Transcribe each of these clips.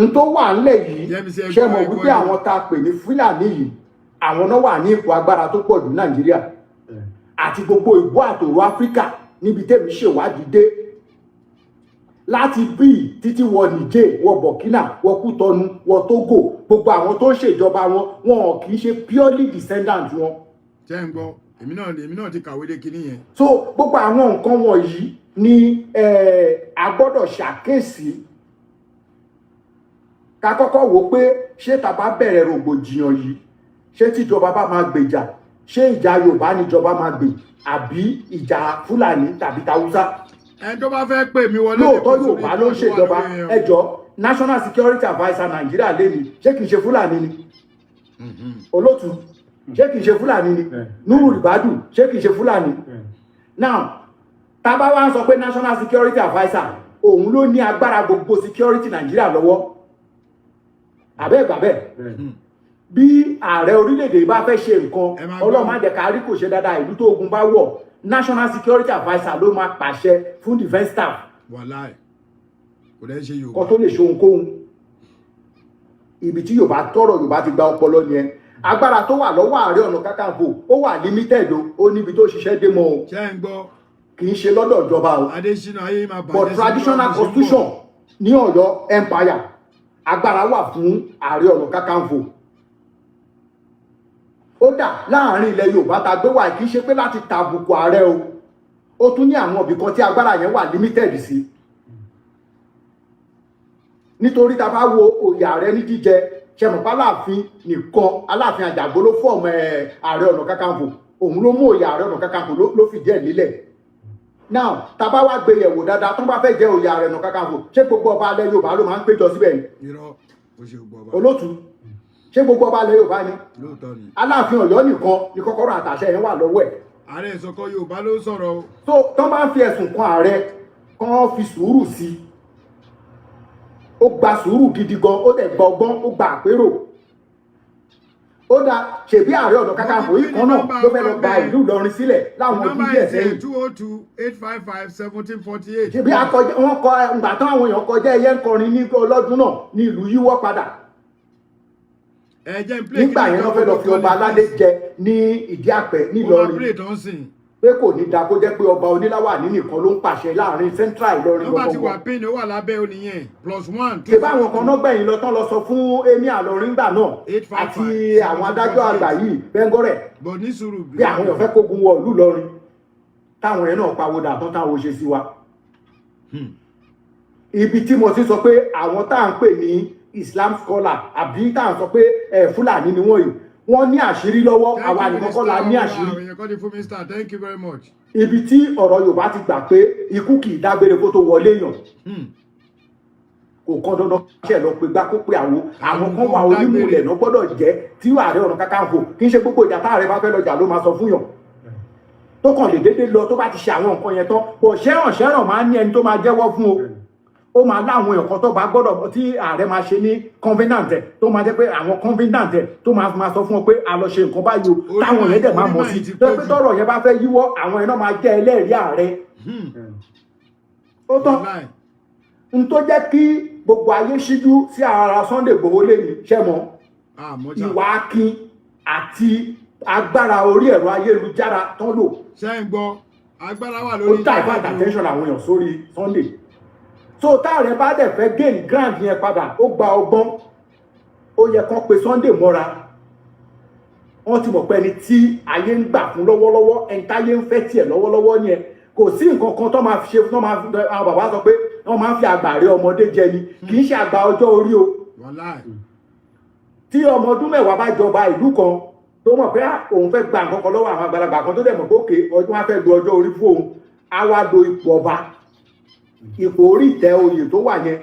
N tó wà ńlẹ̀ yìí, Yẹ́misí, ẹ ṣe gbọ́, mọ̀ ẹ gbọ́ wípé yìí. àwọn tá a pè ní Fúlàní yìí, àwọn náà wà ní ipò agbára tó pọ̀ jù Nàìjíríà àti gbogbo ìbò àtòrò Áfíríkà níbi tẹ́mi ṣèwádìí dé, láti bíi títí wọ Niger, wọ Burkina, wọ Kútọnu, wọ Togo, gbogbo àwọn tó ń ṣèjọba wọn, wọn kì í ṣe purely descendant wọn. Ṣé ń gbọ́? Èmi náà ti kàwé dé kinní yẹn. So gbogbo àwọn nǹkan wọ̀nyí ni a gbọ́dọ̀ ṣàkíyèsí. Ká kọ́kọ́ wò pé ṣé tá bá bẹ̀rẹ̀ rògbòdìyàn yìí, ṣé tíjọba bá máa gbèjà, ṣé ìjà Yorùbá níjọba máa gbè àbí ìjà Fúlàní tàbí tàwùsá? Ẹni tó bá fẹ́ pè mí wọlé lè Lóòótọ́ pè sórí Yorùbá ló ń ìtọ́jú wà ṣèjọba. lórí yẹn o. Ẹjọ́, National Security Adviser Nàìjíríà lé ní, ṣé kìí ṣe Fúlàní ni? Olótù, ṣé kìí ṣe Fúlàní ni? Nuhu Ribadu, ṣé kìí ṣe Fúlàní? Now, tá bá wá ń sọ pé National Security Adviser, òun ló ní agbára gbogbo security Nàìjíríà lọ́wọ́, àbẹ́ ìgbà bẹ́ẹ̀, bí ààrẹ orílẹ̀-èdè bá fẹ́ ṣe nǹkan, Ẹ máa gbọ́. Ọlọ́run má jẹ́ ká rí, kò ṣe dáadáa, ìlú tó ogun bá wọ̀, National Security Adviser ló máa pàṣẹ fún defence staff Wàláì, kò dẹ́ ṣe kó Yorùbá. tó lè ṣe ohunkóhun. Ibi tí Yorùbá tọrọ, Yorùbá ti gba ọpọlọ nìyẹn. Agbára tó wà lọ́wọ́ Ààrẹ Ọ̀nà Kakanfò, ó wà limited o, ó níbi tó ṣiṣẹ́ dé mọ́ o. Ṣé ń gbọ́? Kì í ṣe lọ́dọ̀ ìjọba o. Adésínà, ayé máa bàjẹ́ But sí traditional bí wọ́n ṣe ń bọ̀. constitution ní Ọ̀yọ́ Empire, agbára wà fún Ààrẹ Ọ̀nà Kakanfò. Ó dà láàrin ilẹ̀ Yorùbá tá a gbé wà, kì í ṣe pé láti tàbùkù ààrẹ o. Ó tún ní àwọn ibì kan tí agbára yẹn wà limited sí, nítorí tá a bá wo oyè ààrẹ ní jíjẹ, ṣẹmọ̀pá Aláàfin nìkan, Aláàfin Àjàgbó ló form ẹ̀ Ààrẹ Ọ̀nà Kakanfò. Òun ló mú oyè Ààrẹ Ọ̀nà Kakanfò, ló fìdí ẹ̀ lélẹ̀. Now, tá a bá wá gbé yẹ̀wò dáadáa, tó bá fẹ́ jẹ́ oyè Ààrẹ Ọ̀nà Kakanfò, ṣé gbogbo ọba alẹ́ Yorùbá ló máa ń péjọ síbẹ̀ ni? Irọ́, ó ṣe gbọ́ ọba. Olótú, ṣé gbogbo ọba alẹ́ Yorùbá ni? Lóòótọ́ ni. Aláàfin Ọ̀yọ́ nìkan ni kọ́kọ́rọ́ àtàṣẹ yẹn wà lọ́wọ́ ẹ̀. Ààrẹ ìsọkọ Yorùbá ló sọ̀rọ̀ o. Tó tán bá ń fi ẹ̀sùn kan ààrẹ, kán fi sùúrù sí i. Ó gba sùúrù gidi gan, ó dẹ̀ gba ọgbọ́n, ó gba àpérò. Ó dá ṣèbí Ààrẹ Ọ̀nà Kakanfò yìí kan náà ló fẹ́ lọ gba ìlú Ìlọrin sílẹ̀ láwọn ọdún Nọ́mbà díẹ̀ ìṣe sẹ́yìn. 202-855-1748. Ṣèbí akọjá wọn kọ ǹgbà tán, àwọn èèyàn kọjá, ẹyẹ ń kọrin ní ọlọ́dún náà ní ìlú yíwọ́ padà. Ẹ jẹ́ n play. Nígbà yẹn, wọ́n fẹ́ lọ fi ọba aládé jẹ ní ìdí àpẹ Ó máa nílọrin, play tó ń sìn. pé kò ní da kó jẹ́ pé ọba oníláwàní nìkan ló ń pàṣẹ láàrin central Ìlọrin Nọ́mbà ti wà gbọ̀ngbọ̀n. Pin ó wà lábẹ́ òní plus +1 Ṣe báwọn kan náà gbẹ̀yìn lọ tán lọ sọ fún emir Ìlọrin gbà náà 855 àti àwọn adájọ́ àgbà yìí, Bẹ́ngọ́rẹ̀, Bọ̀ ní sùúrù. bí àwọn èèyàn fẹ́ kógun wọ ìlú Ìlọrin, táwọn yẹn náà pawódà tán, táwọn ṣe sí wa. Ibi tí mo ti sọ pé àwọn tá à ń pè ní Islam scholar, àbí tá à ń sọ pé ẹ Fúlàní ni wọ́n yìí, wọ́n ní àṣírí lọ́wọ́. Àwa nìkan kọ́ la ní àṣírí. Àwọn èèyàn kọ́ ní fún mi star, thank you very much. Ibi tí ọ̀rọ̀ Yorùbá ti gbà pé ikú kì í dágbére kó tó wọlé yàn, kò kán dandan ṣe lọ pé gbá kó pé àwo. Àwọn kan wà, onímùlẹ̀ náà gbọ́dọ̀ jẹ́ tí Ààrẹ Ọ̀nà Kakanfò. Kì í ṣe gbogbo ìjà táàrẹ bá fẹ́ lọ jà ló máa sọ fún yàn, tó kàn lè déédéé lọ tó bá ti ṣe àwọn nǹkan yẹn tán. Bọ̀ ṣẹ́ràn ṣẹ́ràn máa ń ní ẹni tó máa jẹ́wọ́ fún o. Ó máa láwọn èèyàn kan tó bá gbọ́dọ̀ tí ààrẹ máa ṣe ní covenant ẹ̀, tó máa jẹ́ pé àwọn covenant ẹ̀ tó máa sọ fún ọ pé a lọ ṣe nǹkan báyìí o, táwọn yẹn dẹ̀ máa mọ̀ sí tó pé tọ́rọ̀ yẹn bá fẹ́ yíwọ́, àwọn yẹn náà máa jẹ́ ẹlẹ́rìí ààrẹ. Ó tán. Wàláì. N tó jẹ́ kí gbogbo ayé ṣíjú sí ara Sunday Igboho lẹ́yìn ṣẹ́mọ́, Àmọ́ ṣá. ìwà akin àti agbára orí ẹ̀rọ ayélujára tán lò. Ṣé ń gbọ́? Agbára wà Ó lórí divert íńtánẹ́ẹ̀tì o. attention àwọn èèyàn sórí Sunday. So táàrẹ bá dẹ̀ fẹ́ gain ground yẹn padà, ó gba ọgbọ́n. Ó yẹ kán pe Sunday mọ́ra. Wọ́n ti mọ̀ pé ẹni tí ayé ń gbà fún lọ́wọ́lọ́wọ́, ẹni táyé ń fẹ́ tiẹ̀ lọ́wọ́lọ́wọ́ ni ẹ. Kò sí nǹkan kan tó máa fi ṣe tó máa fi. Àwọn bàbá sọ pé wọ́n máa ń fi àgbà rí ọmọdé jẹ ni, kì í ṣe àgbà ọjọ́ orí o. Wàláì. Tí ọmọ ọdún 10 bá jọba ìlú kan, tó mọ̀ pé òun fẹ́ gba nǹkan kan lọ́wọ́ àwọn àgbàlagbà kan, tó dẹ̀ mọ̀ pé òkè ọdún wá fẹ́ lo ọjọ́ orí fún òun, á wá lo ipò ọba, ipò orí ìtẹ́ oyè tó wà yẹn,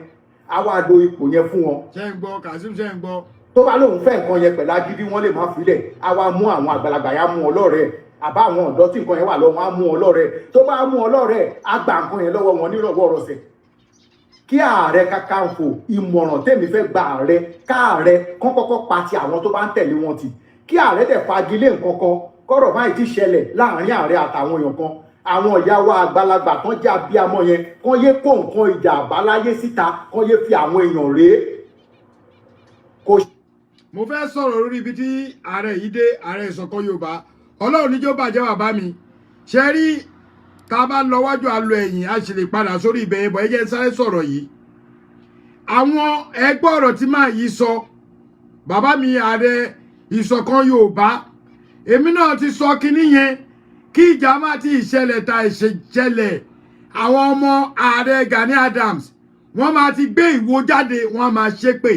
á wá lo ipò yẹn fún wọn. Ṣé ń gbọ́, Kazeem? Ṣé ń gbọ́? Tó bá lóun fẹ́ nǹkan yẹn pẹ̀lú agídí, wọ́n lè má filẹ̀. Á wá mú àwọn àgbàlagbà yá, mú wọn lọ́rẹ̀ẹ́, àbá àwọn ọ̀dọ́ tí nǹkan yẹn wà lọ́wọ́ wọn, á mú wọn lọ́rẹ̀ẹ́. Tó bá mú wọn lọ́rẹ̀ẹ́, á gba nǹkan yẹn lọ́wọ́ wọn nírọ̀wọ́ rọsẹ̀. Kí Ààrẹ Kakanfò, ìmọ̀ràn tèmi fẹ́ gba ààrẹ, káàrẹ kán kọ́kọ́ pa ti àwọn tó bá ń tẹ̀lé wọn tì, kí ààrẹ dẹ̀ fagilé nǹkan kan, kọ́rọ̀ báyìí ti ṣẹlẹ̀ láàrin ààrẹ àtàwọn èèyàn kan. Àwọn ìyá wa àgbàlagbà tán jẹ́ abíamọ yẹn, kán yé kó nǹkan ìjà àbáláyé síta, kán yé fi àwọn èèyàn rèé. Mo fẹ́ sọ̀rọ̀ lórí ibi tí ààrẹ yìí dé, ààrẹ ìṣọ̀kan Yorùbá. Ọlọ́run níjó bàjẹ́, bàbá mi. Ṣe rí, tá a bá lọ wájú, a lọ ẹ̀yìn, a sì lè padà sórí ibẹ̀ yẹn bọ̀. Ẹ jẹ́ n sáré sọ̀rọ̀ yìí. Àwọn ẹgbẹ́ ọ̀rọ̀ tí máa yìí sọ, bàbá mi ààrẹ ìṣọ̀kan Yorùbá, èmi náà ti sọ kinní yẹn kí ìjà má ti ìṣẹ̀lẹ̀ ta ìṣẹ̀lẹ̀. Àwọn ọmọ ààrẹ Gani Adams, wọ́n máa ti gbé ìwo jáde, wọ́n máa ṣépè.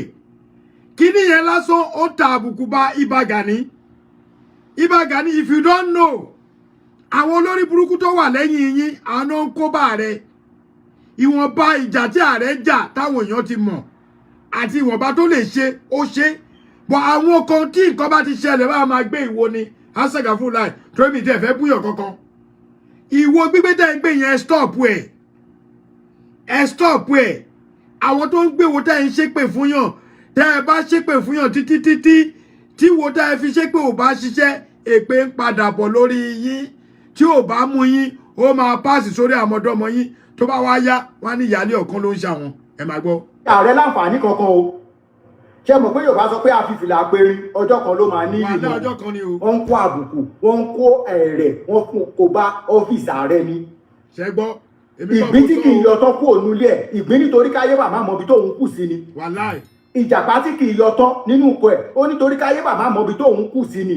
Kíní yẹn lásán, ó ta àbùkù bá Ìbà Gani. Ìbà Gani, if you don't know, àwọn olórí burúkú tó wà lẹ́yìn yín, àwọn náà ń kó bá ààrẹ. Ìwọ̀nba ìjà tí ààrẹ jà táwọn èèyàn ti mọ̀ àti ìwọ̀nba tó lè ṣe, ó ṣe bọ̀. Àwọn kan tí nǹkan bá ti ṣẹlẹ̀, bá máa gbé ìwo ni aṣègà fún láì tóbi tí ẹ fẹ́ búyọ̀ kankan. Ìwo gbígbé tẹ́ ń gbé yẹn, stop ẹ̀, ẹ stop ẹ̀. Àwọn tó ń gbé wo tẹ́ ń ṣépè fún yàn, tẹ́ ẹ bá ṣépè fún yàn títí títí, tí wo tẹ́ ẹ fi ṣépè ò bá ṣiṣẹ́, èpè ń padà bọ̀ lórí yín. Tí ò bá mú yín, ó máa pass sórí àmọ́dọ́mọ yín. Tó bá wá yá, wọ́n á ní ìyáálé ọ̀kan ló ń ṣàwọn. Ẹ máa gbọ́. Ààrẹ láǹfààní kankan o. Ṣé mọ̀ pé Yorùbá sọ pé àfìfìlà apẹ̀rin ọjọ́ kan ló máa ní Wàhálà ìmọ̀? Ọjọ́ kan ni o. Wọ́n ń kó àbùkù, wọ́n ń kó ẹ̀rẹ̀, wọ́n fún kó bá ọ́fíìsì ààrẹ ni. Ṣẹ gbọ́, èmi kọ́ Ìgbín mo tí sọ kì í o. yọ tán kú ònúlé ẹ̀, ìgbín nítorí káyé bàmá mọ ibi tóun kù sí ni. Wàláì. Ìjàpá tí kì í yọ tán nínú ikọ̀ ẹ̀, ó nítorí káyé bàmá mọ ibi tóun kù sí ni.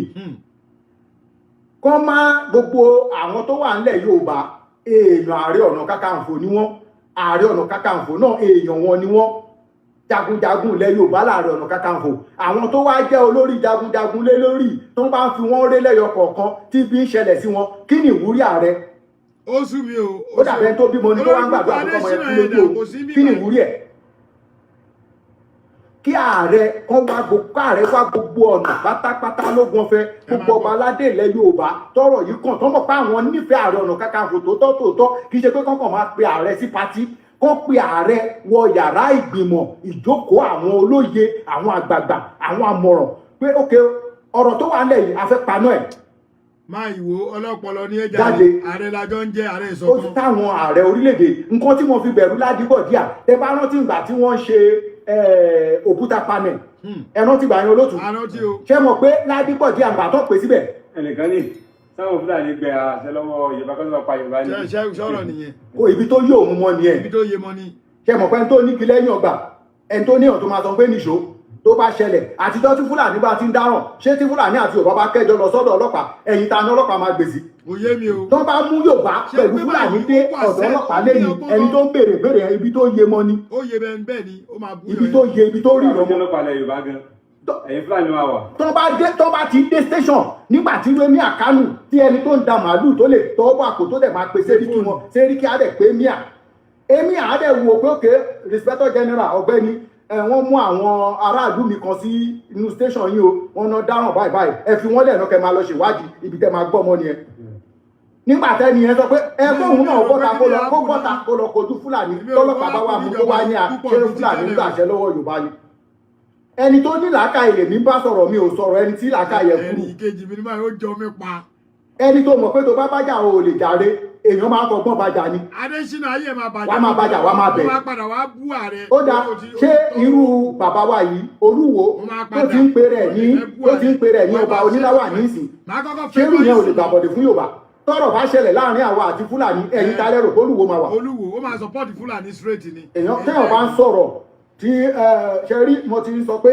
Kọ́ má gbogbo àwọn tó wà ńlẹ̀ Yorùbá, èèyàn Ààrẹ Ọ̀nà Kakanfò ni wọ́n. Ààrẹ Ọ̀nà Kakanfò náà, èèyàn wọn ni wọ́n. Jagunjagun ilẹ̀ Yorùbá láàrẹ Ọ̀nà Kakanfò. Àwọn tó wá jẹ́ olórí jagunjagun lé lórí, tó bá ń fi wọ́n ré lẹ́yọ kọ̀ọ̀kan tí bí ń ṣẹlẹ̀ sí wọn, kí ni ìwúrí ààrẹ? Ó sú mi o. Ó dàbẹ́ tó bímọ ní tó wá ń gbàdúrà tó kọ́mọ yẹn kú lójú oorun. Kí ni ìwúrí ẹ̀? Kí ààrẹ kan wá gbogbo, ààrẹ wá gbogbo ọ̀nà pátápátá lógun ọ̀fẹ́, gbogbo ọba aládé ilẹ̀ Yorùbá tọrọ yìí kàn, tọmọ pé àwọn nífẹ̀ẹ́ Ààrẹ Ọ̀nà Kakanfò tòótọ́ tòótọ́, kì í ṣe pé kọ́kàn máa pe ààrẹ sí party, kó pe ààrẹ wọ yàrá ìgbìmọ̀ ìjókòó àwọn olóye, àwọn àgbààgbà, àwọn àmọ̀ràn pé ókè, ọ̀rọ̀ tó wà nílẹ̀ yìí, a fẹ́ paná ẹ̀. Máa ìwò ọlọ́pọlọ ní ẹja. Jáde. Ààrẹ lajọ ń jẹ́ ààrẹ Ó ìṣọ̀kan. táwọn ààrẹ orílẹ̀-èdè, nǹkan tí wọ́n fi bẹ̀rù ládìbọ̀ díà, tẹ bá rántí ìgbà tí wọ́n ń ṣe òkúta panel, ẹ rántí ìgbà yẹn, olótùú? Àrántí o. Ṣé mọ̀ pé ládìbọ̀ díà gbà tó pè síbẹ̀? Ẹnìkan ní sáwọn Fúlàní gbẹ àṣẹ lọ́wọ́ Yorùbá kó tó máa pa Yorùbá ní. Ṣe ṣe sọ̀rọ̀ nìyẹn. Kò ibi tó yí òun mọ́ nìyẹn. Ibi tó yé mọ́ ni. Ṣé mọ̀ pé ẹni tó ní kí lẹ́yìn ọgbà, ẹni tó ní ọ̀n tó máa sọ pé nìṣó tó bá ṣẹlẹ̀, àtijọ́ tí Fúlàní bá ti ń dáràn, ṣé tí Fúlàní àti Yorùbá bá kẹjọ lọ sọ́dọ̀ ọlọ́pàá, ẹ̀yìn ta ni ọlọ́pàá máa gbèsè? Kò yé mi o. Tó bá mú Yorùbá Ṣé pẹ̀lú pé Fúlàní báyìí dé ó wà ọ̀dọ̀ ọlọ́pàá ó ní lẹ́yìn ọgbọ́n ẹni gan. tó ń béèrè béèrè, ibi tó yé mọ́ ni. Ó yé bẹ́ẹ̀ bẹ́ẹ̀ ni, ó máa bú. Ibi tó yé, ibi tó rí Àwọn ìrọ̀mọ́. ọlọ́pàá ilẹ̀ Yorùbá gan, ẹ̀yìn Fúlàní máa wà. Tó bá dé, tó bá ti dé station, nígbà tí Remi Àkánù, tí ẹni tó ń da màálù tó lè tọ́ bọ̀ àpò, tó dẹ̀ máa pe sẹ́ríkì wọn, sẹ́ríkì á dẹ̀ pé emir, emir á dẹ̀ wò pé okay, inspector general, ọ̀gbẹ́ni ẹ, wọ́n mú àwọn aráàlú mi kan sí inú station yìí o, wọ́n náà dáràn báyìí báyìí, ẹ fi wọ́n lẹ́nu kẹ́ máa lọ ṣèwádìí. Ibi tẹ́ máa gbọ́ ọmọ nìyẹn. Nígbà tẹ́ni yẹn sọ pé ẹ kóhun náà bọ́ta, kó lọ, kó bọ́ta, kó lọ kojú Fúlàní, tọ́lọ́pàá bá wà mú, tó wá ní à ṣé Fúlàní ń gbàṣẹ lọ́wọ́ Yorùbá ni? Ẹni tó ní làákàyè lèmi bá sọ̀rọ̀, mi ò sọ̀rọ̀ ẹni tí làákàyè Ẹni kúrú. ìkejì mi ni máa ó jọ mí pa. Ẹni tó mọ̀ pé tó bá bájà o ò lè jàre, èèyàn máa ń fọgbọ́n bájà ni. Adésínà, ayé máa bàjẹ́. Wàá máa bàjá, wàá máa bẹ̀. Ó máa padà wá bú ààrẹ. Ó dáa, ṣé irú bàbá wa yìí, Olúwo, Ó máa tó padà. ti ń pe rẹ̀ ní tó ti ń pe rẹ̀ ní ọba oníláwà nísìn, Màá kọ́kọ́ ṣé irú yẹn ò lè fẹ́. gbàbọ̀dè fún Yorùbá? Tọ́rọ̀ bá ṣẹlẹ̀ láàrin àwa àti Fúlàní, ẹ̀yin ta lérò Olúwo máa wà? Olúwo ó máa support Fúlàní straight ni. Èèyàn téèyàn bá ń sọ̀rọ̀ tí ṣe rí, mo ti ń sọ pé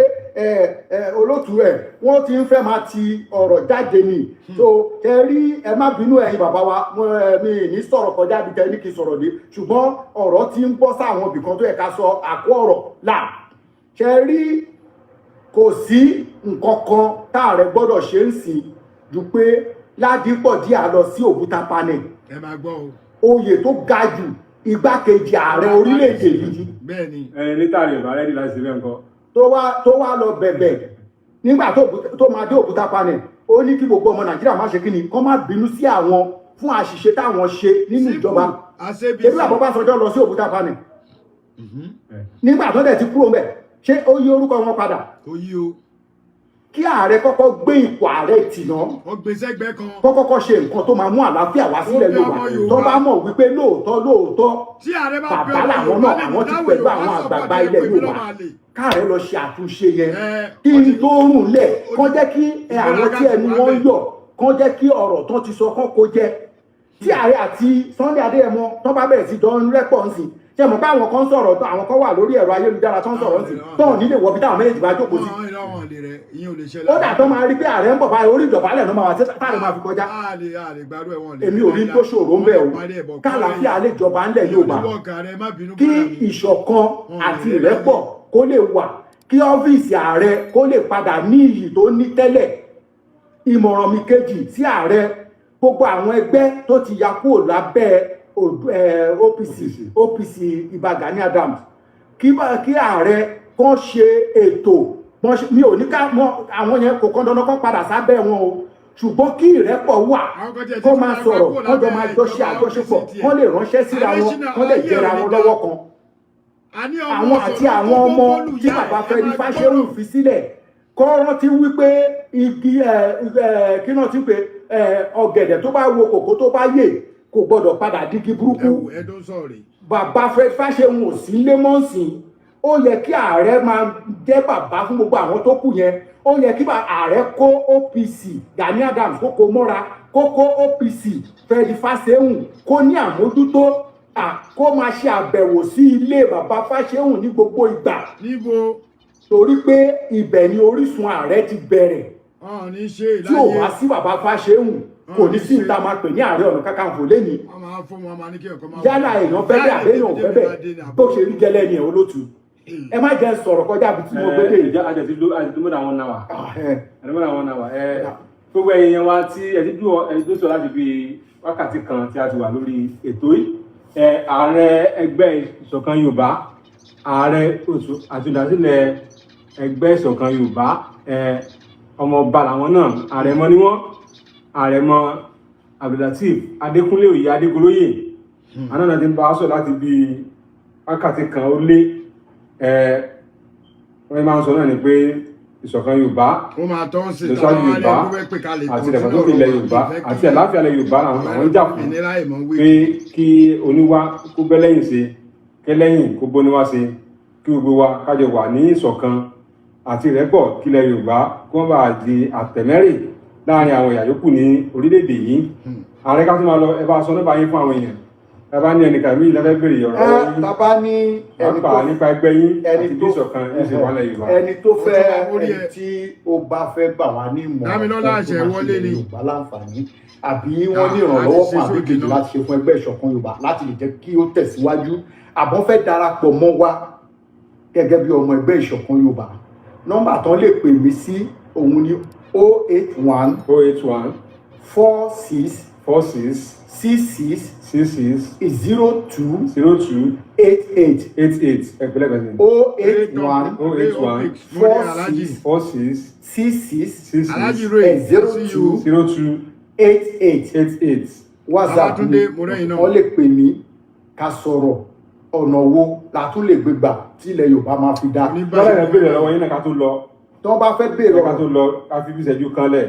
olótùú ẹ, wọ́n ti ń fẹ́ máa ti ọ̀rọ̀ jáde ni. So ṣe rí, ẹ má bínú, ẹ̀yin bàbá wa, mo mi ní sọ̀rọ̀ kọjá bí tẹ́ ní kí n sọ̀rọ̀ dé, ṣùgbọ́n ọ̀rọ̀ ti ń bọ́ sáwọn ibìkan tó yẹ ká sọ àkó ọ̀rọ̀ là. Ṣe rí, kò sí nǹkan kan táàrẹ gbọ́dọ̀ ṣe ń sìn ju pé Ládìpọ̀ díà lọ sí Òkúta panel. Ẹ máa gbọ́ o. Oyè tó ga jù, igbákejì ààrẹ orílẹ̀-èdè yìí. Bẹ́ẹ̀ ni. Ẹni ní tààrí Yorùbá ready láti ṣe bẹ́ẹ̀ ńkọ́? Tó wá lọ bẹ̀bẹ̀ nígbà tó máa dé Òkúta panel, ó ní kí gbogbo ọmọ Nàìjíríà má ṣe kí ni, kọ́ má bínú sí àwọn fún àṣìṣe táwọn ṣe nínú ìjọba. Àṣebí. Ṣebí bàbá Ọbásanjọ́ lọ sí Òkúta panel nígbà tó dẹ̀ ti kúrò ńbẹ̀, ṣé ó yí orúkọ wọn padà? Kò yí o. Kí ààrẹ kọ́kọ́ gbé ipò ààrẹ tì náà, Wọ́n gbé sẹ́gbẹ́ kan. kó kọ́kọ́ ṣe nǹkan tó máa mú àlàáfíà wá sílẹ̀ Ó bí Yorùbá. ọmọ Yorùbá. Tó bá mọ̀ wípé lóòótọ́ lóòótọ́, Tí ààrẹ bá bẹ bàbá ọmọ làwọn Yorùbá náà, lẹ́nu àwọn ti táwọn pẹ̀lú Yorùbá àwọn support àgbààgbà ẹ ilẹ̀ pé mí Yorùbá, lọ́mọ àlè. káàrẹ lọ ṣe àtúnṣe yẹn, Ẹ, kí ó n ti- tó rùn lẹ̀, ó kán ti- jẹ́ kí àwọn tí ìgbéraga ẹnu ti wà wọn bẹ́ẹ̀. yọ̀, kán jẹ́ kí ọ̀rọ̀ tán ti sọ kán kó jẹ. Tí ààrẹ àti Sunday Adéyẹmọ tán bá bẹ̀rẹ̀ sí jọ ń rẹ́pọ̀ ń sìn, ṣe mọ̀ pé àwọn kan sọ̀rọ̀, àwọn kan wà lórí ẹ̀rọ ayélujára tán sọ̀rọ̀ ń sìn, tán nílé wọ̀bí táwọn méjèèjì bá jókòó sí. Wọ́n irọ́ wọn lè rẹ̀, ìyẹn ò lè ṣẹlẹ̀. Ó dà tó máa rí pé ààrẹ ń bọ̀ báyìí, orí ìdọ̀bálẹ̀ ló máa wà táàrẹ máa fi kọjá. A lè gbádùn ẹ̀, wọn lè. Èmi ò rí tó ṣòro ń bẹ̀ o. Kálàáfíà lè jọba ńlẹ̀ Yorùbá, kí ìṣọ̀kan àti ìrẹ́pọ̀ kó lè wà, kí ọ́fíìsì ààrẹ kó lè padà ní iyì tó ní tẹ́lẹ̀. Ìmọ̀ràn mi kejì sí ààrẹ, gbogbo àwọn ẹgbẹ́ tó ti ya kúrò lábẹ́ OPC, OPC Ìbà Gani Adams, kí ààrẹ kàn ṣe ètò. Mi ò ní ká mọ àwọn yẹn, kò kàn dandan kán padà sábẹ́ wọn o, ṣùgbọ́n kí ìrẹ́pọ̀ wà, kó máa sọ̀rọ̀, kán jọ máa jọ ṣe àjọṣepọ̀, kán lè ránṣẹ́ síra wọn, kán lè jẹra wọn lọ́wọ́ kan. Àwọn àti àwọn ọmọ tí bàbá Fẹ́mi Fáṣẹ̀hùn fi sílẹ̀, kọ́ rántí wípé igi ẹ ẹ kí náà ti pé ẹ ọ̀gẹ̀dẹ̀ tó bá wo kòkó tó bá yè kò gbọdọ̀ padà dígi burúkú. Ẹ wò, ẹ tó ń sọ̀rọ̀ rè. Bàbá Fred Fáṣẹ̀hùn ò sí lé mọ́ǹsìn. Ó yẹ kí ààrẹ máa jẹ́ bàbá fún gbogbo àwọn tó kù yẹn. Ó yẹ kí ààrẹ kó OPC Gani Adams, kó kó mọ́ra, kó kó OPC Fred Fáṣẹ̀hùn, kó ní àmójútó, kó máa ṣe àbẹ̀wò sí ilé bàbá Fáṣẹ̀hùn ní gbogbo ìgbà. Níbo? Torí pé ibẹ̀ ni orísun ààrẹ ti bẹ̀rẹ̀. Wọn ò ní ṣe Tí ò ìláyé. wá sí bàbá Fáṣẹ̀hùn, kò ní sí ìta máa pè ní Ààrẹ Ọ̀nà Kakanfò lẹ́yìn. Wọn máa fún wọn, máa ní kí ẹ̀kọ́ máa. Yálà èèyàn fẹ́ bẹ́ẹ̀ àbẹ́yàn ò fẹ́ bẹ́ẹ̀, bó ṣe rí gẹ́lẹ́ ni ẹ̀. Olótù, ẹ má jẹ́ sọ̀rọ̀ kọjá àbí tí mo gbé dé. Ìjọ àjẹsí ló àti more than one hour. Ah, ẹ. Àti more than one hour. Ẹ gbogbo ẹ̀yin yẹn wá tí ẹ ti dúró, ẹ ti dúró láti bí wákàtí kan tí a ti wà lórí ètò yìí. Ẹ ààrẹ ẹgbẹ́ Ìṣọ̀kan Yorùbá, ààrẹ oṣù àti olùdásílẹ̀ ẹgbẹ́ Ìṣọ̀kan Yorùbá, ẹ ọmọọba làwọn náà, àrẹ̀mọ ni wọ́n, Àrẹ̀mọ Abdulateef Adékúnlé Òye Adégoróyè anáà ti ń bá a sọ láti bí wákàtí kan ó lé. Ẹ wọ́n máa ń sọ náà ni pé ìṣọ̀kan Yorùbá, Ó máa tọ́ sí. ìlọsíwájú Yorùbá àti ìdàgbàsókè ilẹ̀ Yorùbá àti àlàáfíà ilẹ̀ Yorùbá làwọn àwọn ń jà fún, Ìnira ìmọ̀ wí. pé kí oníwá kó bẹ́lẹ́yìn ṣe, kẹ́lẹ́yìn kó bóníwá ṣe, kí gbogbo wa kájọ wà ní ìṣọ̀kan àti ìrẹ́pọ̀, kí ilẹ̀ Yorùbá kó má bàa di àtẹ̀mẹ́rì láàrin àwọn ẹ̀yà yòókù ní orílẹ̀-èdè yìí. Ààrẹ, ká tó máa lọ, ẹ bá sọ nípa yín fún àwọn èèyàn. Ẹ bá ní ẹnìkan mí lẹ́fẹ́ béèrè ọ̀rọ̀ Ẹ yín, tàbá ní ẹni pàápàá tó nípa ẹgbẹ́ yín ẹni àti bí tó ìṣọ̀kan yóò ṣe wà nílẹ̀ Yorùbá. Ẹni tó fẹ́ Ó tún ẹni ẹ. tí ó bá fẹ́ gbà wá ní ìmọ̀ràn Dámilọ́lá kan tó àṣẹ máa ṣe wọlé ilẹ̀ ni. Yorùbá láǹfààní, àbí wọ́n ní Ah, ìrànlọ́wọ́ a ti kan ṣe àbí sókè kejì náà. láti ṣe fún ẹgbẹ́ Ìṣọ̀kan Yorùbá láti lè jẹ́ kí ó tẹ̀síwájú, àbọ̀n fẹ́ darapọ̀ mọ́ wa gẹ́gẹ́ bí ọmọ ẹgbẹ́ Ìṣọ̀kan Yorùbá, nọ́mbà tán lè pè mí sí òun ni 081 081 46 46 66 66 02 02 88. 88. Ẹgbẹ́lẹ́ kan sí. 081 081 46 46 66 66 Alhaji Ray, 02 02 88. 88. WhatsApp mi, Babátúndé, mo rẹ́yìn náà. wọ́n lè pè mí ká sọ̀rọ̀ ọ̀nà wo la tún lè gbé gbà tí ilẹ̀ Yorùbá máa fi dá. Lọ́lá yẹn béèrè lọ́wọ́ yín náà ká tó lọ. Tí wọ́n bá fẹ́ béèrè Ẹ ká tó ọ̀rọ̀, lọ, ká fi bí ìṣẹ́jú kan lẹ̀.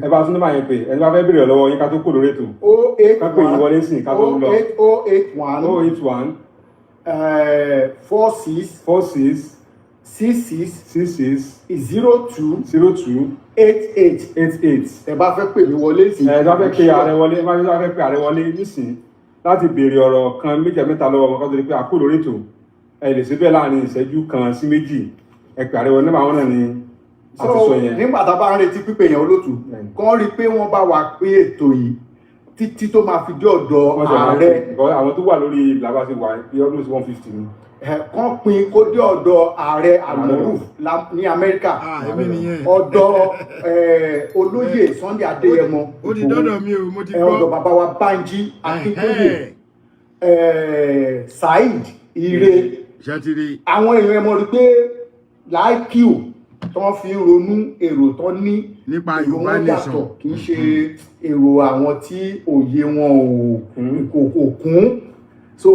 Ẹ bá tún nọ́mbà yẹn pè, ẹni bá fẹ́ béèrè lọ́wọ́ yín ká tó kó lórí ètò. 081 Ká pè yín wọlé sí ká tó lọ. 081 081 46 46 66 66 02 02 88. 88. Ẹ bá fẹ́ pè mí wọlé sí. Ẹ bá fẹ́ pe ààrẹ wọlé, ẹ bá fẹ́ pe ààrẹ wọlé nísìn láti béèrè ọ̀rọ̀ kan méjì mẹ́ta lọ́wọ́ wọn ká tó di pé a kó lórí ètò, ẹ lè ṣe bẹ́ẹ̀ láàrin ìṣẹ́jú kan sí méjì. Ẹ pè ààrẹ wọlé, nọ́mbà wọn náà ni a ti So sọ yẹn. nígbà tá a bá ń retí pípé yẹn, olótù, kàn rí i pé wọ́n bá wa pín ètò yìí títí tó máa fi dé ọ̀dọ̀ Wọ́n ṣe máa ààrẹ. Because àwọn tó wà lórí ìlà ti wà bí almost 150 ni. Ẹ, kàn pín kó dé ọ̀dọ̀ ààrẹ Almoruf ní Amẹ́ríkà, Ah, èmi nìyẹn. ọ̀dọ̀ olóyè Sunday Adéyẹmọ Ó ti dọ́dọ̀ mi o, mo ti Ìgbòho, ọ̀dọ̀ gbọ́. bàbá wa Bánjí Akíntóyè, Ẹ̀hẹ́n. Saheed Ire. Ṣé ti rí? Àwọn èèyàn, ẹ mọ̀ rí pé láìkíù tó ń fi ronú, èrò tó ní Nípa èrò Yorùbá wọn nation. yàtọ̀, kì í ṣe èrò àwọn tí òye wọn ò kò kún. So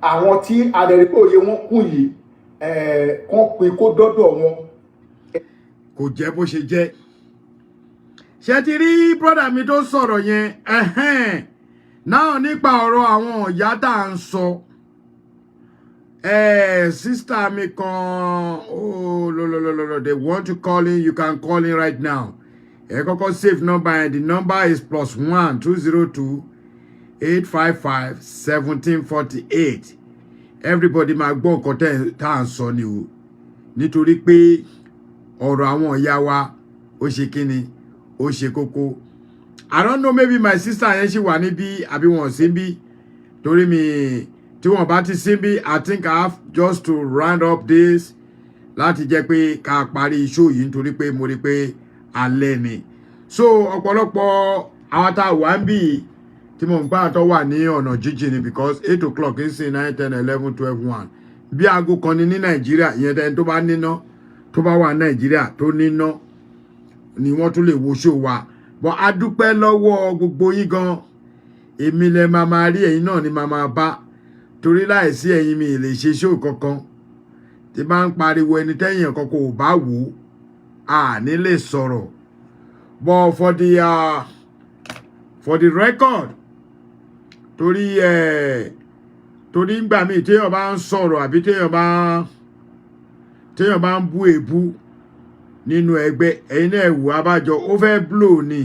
àwọn tí adẹ̀rí pé òye wọn kún yìí, kàn pín kó dọ́dọ̀ wọn. Kò jẹ́ bó ṣe jẹ́. Ṣe ti rí brother mi tó sọ̀rọ̀ yẹn? Ẹ̀hẹ́n, náà nípa ọ̀rọ̀ àwọn ìyá tá à ń sọ, sister mi kan, oh, lo lo lo lo lo, they want to call in. You can call in right now. Ẹ kọ́kọ́ save number yẹn. The number is +1 202 855 1748. Everybody máa gbọ́ nǹkan tá à ń sọ ni o, nítorí pé ọ̀rọ̀ àwọn ìyá wa, ó ṣe kíni, ó ṣe kókó. I don't know, maybe my sister yẹn ṣì wà níbí àbí wọn sí bí, torí mi tí wọn bá ti sí bí, I think I have just to round up this láti jẹ́ pé ká parí show yìí, nítorí pé mo rí pé alẹ́ ni. So ọ̀pọ̀lọpọ̀ àwọn tá a wà ń bì tí mo ń bá àtọ́ wà ní ọ̀nà jíjìn ni, because 8 o'clock ń sìn, 9, 10, 11, 12, 1, bí aago kan ní ní Nàìjíríà. Ìyẹn tẹni tó bá níná, tó bá wà Nàìjíríà tó níná ni wọ́n tún lè wo show wa. But a dúpẹ́ lọ́wọ́ gbogbo yín gan. Èmi lẹ máa máa rí, ẹ̀yin náà ni máa máa bá, torí láìsí ẹ̀yin mi lè ṣe show kankan. Tí bá ń pariwo ẹni tẹ́yìn kankan ò bá wò ó, à ní lè sọ̀rọ̀. But for the record, torí ngbà míì téèyàn bá ń sọ̀rọ̀ àbí téèyàn bá ń bú èbú nínú ẹgbẹ́, ẹ̀yin náà wò, abájọ ó fẹ́ blow ni.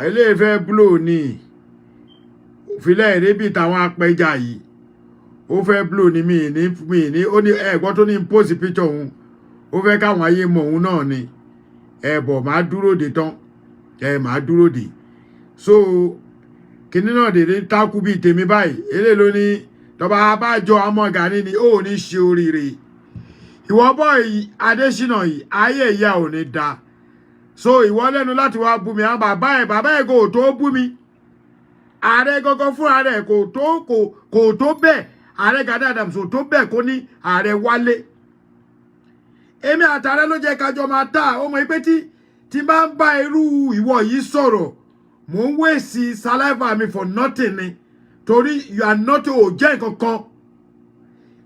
Eléyìí fẹ́ blow ni, òfìlẹ̀ èrè bíi tàwọn apẹja yìí, ó fẹ́ blow ni. Mi ní ó ní ẹ̀gbọ́n tó ní post picture òun, ó fẹ́ káwọn ayé mọ òun náà ni. Ẹ bọ̀, máa dúró de tán, ẹ máa dúró de. So kinní náà dèdè tákù bíi tèmi báyìí. Eléyìí ló ní tọba abájọ ọmọ Gani ni ó ní ṣe oríire. Ìwọ bọ́ Adésínà yìí, ayé ìyá ò ní da. So ìwọ lẹ́nu láti wá bú mi. Àwọn bàbá ẹ̀ kò tó bú mi. Ààrẹ gangan fúnra rẹ̀ kò tó, kò tó bẹ́ẹ̀. Ààrẹ Gani Adams ò tó bẹ́ẹ̀ kó ní ààrẹ wálé. Èmi àtàrẹ ló jẹ́ kájọ máa tà. Ó mọ̀ pé tí bá ń bá irú ìwọ yìí sọ̀rọ̀, mò ń waste saliva mi for nothing ni, torí you are not, ò jẹ́ nǹkan kan.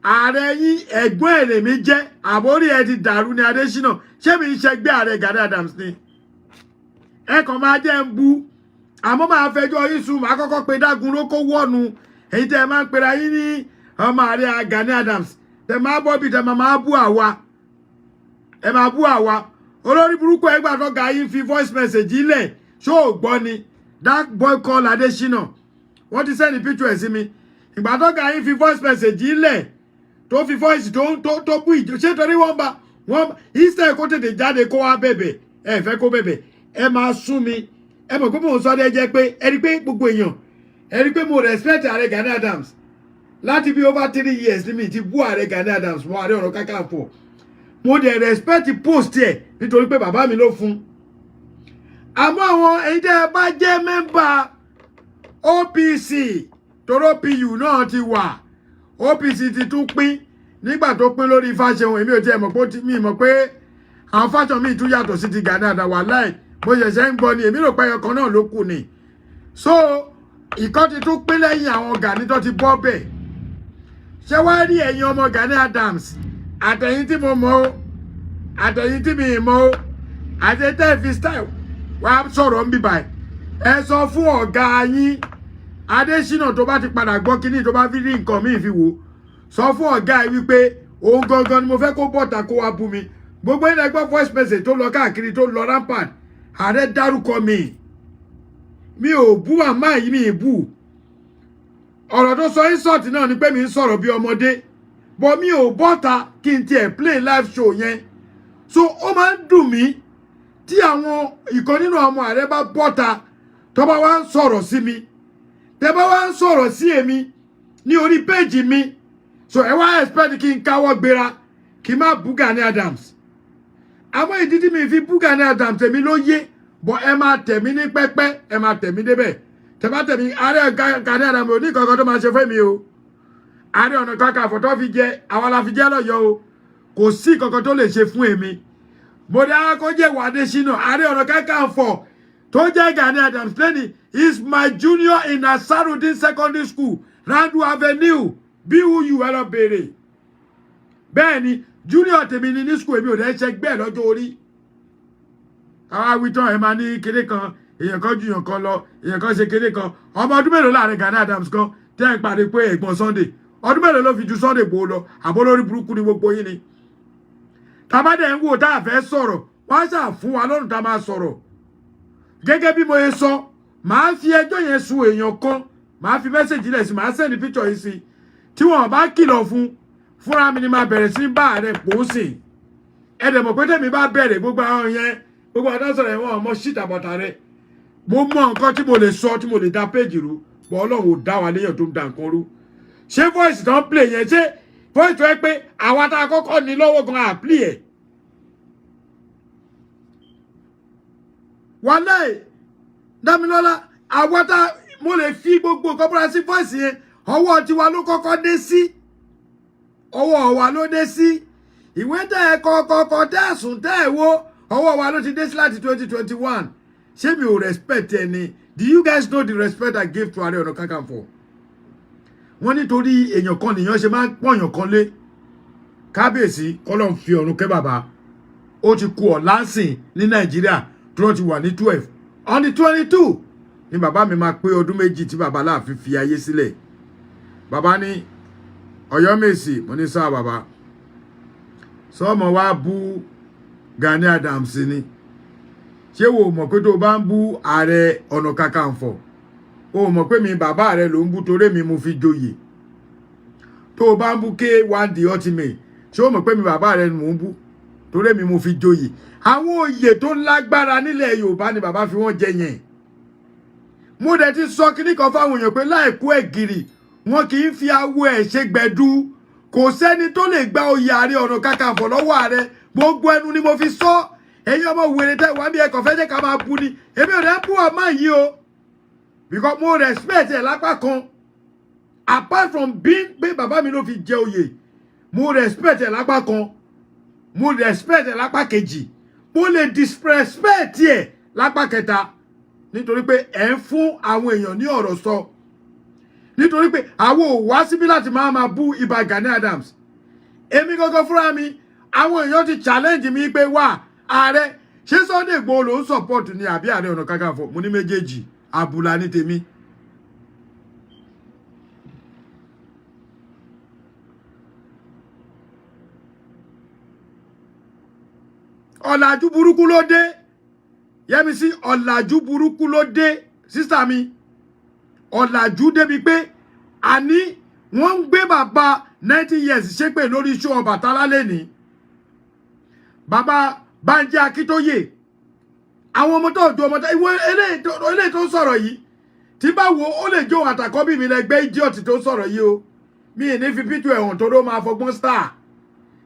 Ààrẹ yín, ẹ̀gbọ́n ẹ̀ lèmi jẹ́. Àbórí ẹ ti dàrú ni, Adésínà. Ṣé mi ń ṣẹgbẹ́ ààrẹ Gani Adams ni? Ẹ kàn máa jẹ́ ń bu, àmọ́ máa fẹjọ́ yín sùn. Máa kọ́kọ́ pe Dágunró kó wọ́nu èyí tẹ́ ẹ máa ń pera yín ní ọmọ ààrẹ Gani Adams, tẹ́ máa bọ́ bí tẹ́ máa bú àwa, ẹ máa bú àwa. Olórí burúkú ẹgbà tó ga yín fi voice message ilẹ̀, ṣó ò gbọ́ ni? That boy called Adésínà, wọ́n ti send picture ẹ̀ sí mi. Ìgbà tó ga yín fi voice message ilẹ̀, tó fi voice tó bú ìjọ, ṣé torí wọ́n bá wọ́n instead kó tètè jáde kó wá bẹ̀bẹ̀, ẹ fẹ́ kó bẹ̀bẹ̀, ẹ máa sún mi. Ẹ mọ̀ pé mò ń sọ ọ́ jẹ́ pé ẹ rí pé gbogbo èèyàn, ẹ rí pé mo respect ààrẹ Gani Adams. Láti bí over 3 years ní mi ti bú ààrẹ Gani Adams mọ́, Ààrẹ Ọ̀nà Kakanfò. Mo dẹ̀ respect post ẹ̀ nítorí pé bàbá mi ló fún. Àmọ́ àwọn ẹ̀yin tẹ́ ẹ bá jẹ́ member OPC, toró OPU náà ti wà, OPC ti tún pín nígbà tó pín lórí Fáṣẹ̀hùn. Èmi ò tiẹ̀ mọ̀ pé mi mọ̀ pé àwọn faction míì tún yàtọ̀ sí ti Gani Adams. Wàláì, mo ṣẹ̀ṣẹ̀ ń gbọ́ ni. Èmi rò pé ẹyọ kan náà ló kù ni. So ìkan ti tún pín lẹ́yìn àwọn Gani tó ti bọ́ bẹ̀. Ṣé wàá rí ẹ̀yin ọmọ Gani Adams, àtẹ̀yìn tí mo mọ̀ o, àtẹ̀yìn tí mi mọ̀ o, àti tẹ́ fi style wá sọ̀rọ̀ ń bí báyìí, ẹ sọ fún ọ̀gá yín Adésínà, tó bá ti padà gbọ́ kínní, tó bá fi rí nǹkan míì fi wò, sọ fún ọ̀gá ẹ wípé òun gangan ni mo fẹ́ kó bọ̀tà kó wá bú mi. Gbogbo yín lẹ gbọ́ voice message tó lọ káàkiri, tó lọ rampant. Ààrẹ dárúkọ mi. Mi ò bú màmá yìí, mi ì bú. Ọ̀rọ̀ tó sọ insult náà ni pé mi ń sọ̀rọ̀ bí ọmọdé, but mi ò bọ́ta kí n tiẹ̀ play live show yẹn. So ó máa ń dùn mí tí àwọn ìkan nínú ọmọ ààrẹ bá bọ́ta, tó bá wá ń sọ̀rọ̀ sí mi, tẹ́ bá wá ń sọ̀rọ̀ sí èmi ní orí péjì mi. So ẹ wá expect kí n káwọ́ gbéra kí n má bú Gani Adams. Àmọ́ ìdí tí mi fi bú Gani Adams, èmi ló yé. Bọ́ ẹ máa tẹ̀ mí ní pẹ́pẹ́, ẹ máa tẹ̀ mí débẹ̀. Tẹ́ bá tẹ̀ mí, ààrẹ Gani Adams ò ní kankan tó máa ṣe fún mi o. Ààrẹ Ọ̀nà Kakanfò tó fi jẹ, àwa la fi jẹ́ lọ́yọ̀ọ́ o. Kò sí kankan tó lè ṣe fún èmi. Mo dá kó jẹ́ wà Adésínà, Ààrẹ Ọ̀nà Kakanfò tó jẹ́ Gani Adams lẹ́ni is my junior in Nasarudin Secondary School, Randu Avenue, BUU. Ẹ lọ béèrè. Bẹ́ẹ̀ ni Junior tèmi ní ní school, èmi ò dẹ́ ṣẹgbẹ́ ẹ̀ lọ́jọ́ orí. Àwa wí tán, ẹ máa ní kinní kan, èèyàn kan ju èèyàn kan lọ, èèyàn kan ṣe kinní kan. Ọmọ ọdún mélòó láàrin Gani Adams kan tẹ́ ẹ̀ ń parí pé ẹ̀gbọ́n Sunday? Ọdún mélòó ló fi ju Sunday Igboho lọ? Àbó lórí burúkú ni gbogbo yín ni. Tàbádẹ́ ń wò tá a fẹ́ sọ̀rọ̀, wọ́n á ṣà fún wa lọ́rùn tá a máa sọ̀rọ̀. Gẹ́gẹ́ bí mo ṣe sọ, màá fi ẹjọ́ yẹn sun èèyàn kan, màá fi message lẹ̀ sí, màá send picture yìí sí. Tí wọ́n bá kìlọ̀ fún, fúnra mi ni máa bẹ̀rẹ̀ sí bá ààrẹ pò ó sìn. Ẹ dẹ̀ mọ̀ pé tèmi bá bẹ̀rẹ̀, gbogbo àwọn yẹn, gbogbo àwọn tó sọ̀rọ̀ yẹn, wọ́n mọ shit about ààrẹ. Mo mọ nǹkan tí mo lè sọ tí mo lè da péjì rú bọ́. Ọlọ́run ò dá wa léèyàn tó ń da nǹkan rú. Ṣé voice tó ń play yẹn, ṣé voice tó yẹ pé àwa tá a kọ́kọ́ ní lọ́wọ́ gan àpli ẹ̀? Wàláì, Dámilọ́lá, àwa tá mo lè fi gbogbo nǹkan búra sí voice yẹn, ọwọ́ tiwa ló kọ́kọ́ dé sí, ọwọ́ wa ló dé sí. Ìwé tẹ́ ẹ kọ́kọ́kọ́ tẹ́ ẹ sùn tẹ́ ẹ wo, ọwọ́ wa ló ti dé sí láti 2021. Ṣé mi ò respect ẹ ni? Do you guys know the respect I give to Ààrẹ Ọ̀nà Kakanfò? Wọ́n nítorí èèyàn kan nìyàn ṣe máa ń pọ̀yàn kan lé. Kábíyèsí, kọ́lọ́ ń fi ọ̀run kẹ́ bàbá. Ó ti kú ọ̀lánsìn ní Nàìjíríà tí wọ́n ti wà ní 12. On the 22 ni bàbá mi máa pé ọdún 2 tí bàbá láàfin fi ayé sílẹ̀. Bàbá ní Ọ̀yọ́mèsì, mo ní sáà bàbá sọmọ wa bú Gani Adams ni. Ṣé wo mọ̀ pé tó o bá ń bú Ààrẹ Ọ̀nà Kakanfò, o mọ̀ pé mi bàbá rẹ ló ń bú, torí mi mo fi joyè? Tó o bá ń bú K1 the Ultimate, ṣé o mọ̀ pé mi bàbá rẹ mò ń bú, torí mi mo fi joyè? Àwọn oyè tó lágbára nílẹ̀ Yorùbá ni bàbá fi wọ́n jẹ yẹn. Mo dẹ̀ ti sọ kíní kan fáwọn èèyàn pé láìkú ẹ̀gìrì, wọn kì í fi awo ẹ̀ ṣe gbẹ̀du. Kò sẹ́ni tó lè gba oyè Ààrẹ Ọ̀nà Kakanfò lọ́wọ́ ààrẹ. Gbogbo ẹnu ni mo fi sọ. Ẹ̀yin ọmọ wèrè tẹ́ wà bí ẹ̀kọ́ fẹ́ jẹ́ ká máa bu ni, èmi ò dẹ́ bú ọmọ yìí o, because mo respect ẹ̀ lápá kan. Apart from being pé bàbá mi ló fi jẹ oyè, mo respect ẹ̀ lápá kan, mo respect ẹ̀ lápá kejì, mo lè disrespect ẹ̀ lápá kẹta, nítorí pé ẹ̀ ń fún àwọn èèyàn ní ọ̀rọ̀ sọ, nítorí pé àwọn ò wá síbí láti máa máa bú Ìbà Gani Adams. Èmi gangan fúnra mi, àwọn èèyàn ti challenge mi pé, wà ààrẹ, ṣé Sunday Igboho ló ń support ni àbí Ààrẹ Ọ̀nà Kakanfò? Mo ní méjèèjì, àbùlà ní tèmi. Ọ̀làjú burúkú ló dé, Yẹ́misí. Ọ̀làjú burúkú ló dé, sister mi. Ọ̀làjú débi pé àní wọ́n ń gbé bàbá 90 years ṣépè lórí iṣu Ọbàtálá lẹ́ni, bàbá Bánjí Akíntóyè. Àwọn ọmọ tó ju ọmọ tó ìwọ eléyìí tó ń sọ̀rọ̀ yìí, tí bá wo, ó lè jó àtàkọ́bí mi lẹ́gbẹ́ idiot tó ń sọ̀rọ̀ yìí o. Mi ì ní fi picture ẹ̀wọ̀n tó ló máa fọgbọ́n star.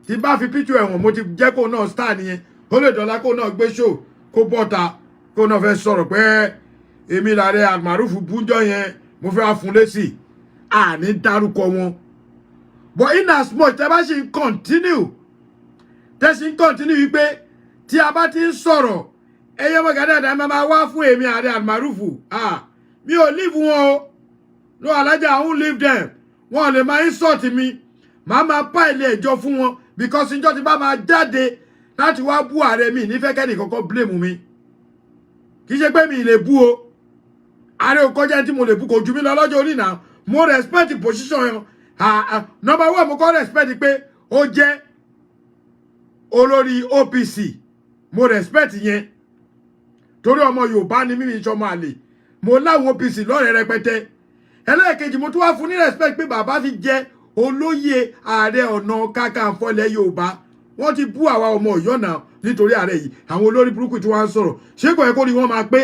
Tí bá fi picture ẹ̀wọ̀n, mo ti jẹ́ kó náà star nìyẹn. Ó lè dọ̀la kó náà gbé show, kó bọ́ta, kó náà fẹ́ sọ̀rọ̀ pé èmi làárẹ̀ àmàrúfù búnjọ́ yẹn, mo fẹ́ wá fún lésì. Àní dárúkọ wọn, but in as much tẹ́ bá ṣe ń continue, tẹ́ ṣe ń continue wípé tí a bá ti ń sọ̀rọ̀, ẹyẹ ọmọ Gani Adams máa wá fún èmi ààrẹ àmàrúfù, mi ò leave wọn o. No, alájà, I won't leave them. Wọn lè máa insult mi, màá máa pa ilé ẹjọ́ fún wọn, because ìjọ tí bá máa jáde láti wá bú ààrẹ mi, nífẹ̀ẹ́ kẹ́ni kankan blame mi. Kì í ṣe pé mi lè bú o. Ààrẹ ò kọjá tí mo lè bú, kò jù mí lọ lọ́jọ́ orí náà. Mo respect position yẹn. Number one, mo kọ́ respect pé ó jẹ́ olórí OPC. Mo respect yẹn torí ọmọ Yorùbá ni mímí, ìṣọmọ àlè. Mo láwọn OPC lọ́rẹ̀ẹ́ rẹpẹtẹ. Ẹlẹ́ẹ̀kejì, mo tún wá fún ní respect pé bàbá fi jẹ́ olóyè Ààrẹ Ọ̀nà Kakanfò ilẹ̀ Yorùbá. Wọ́n ti bú àwa ọmọ Ọ̀yọ́ náà nítorí ààrẹ yìí. Àwọn olórí burúkú tí wọ́n ń sọ̀rọ̀, ṣé kò yẹ kó rí wọ́n máa pé?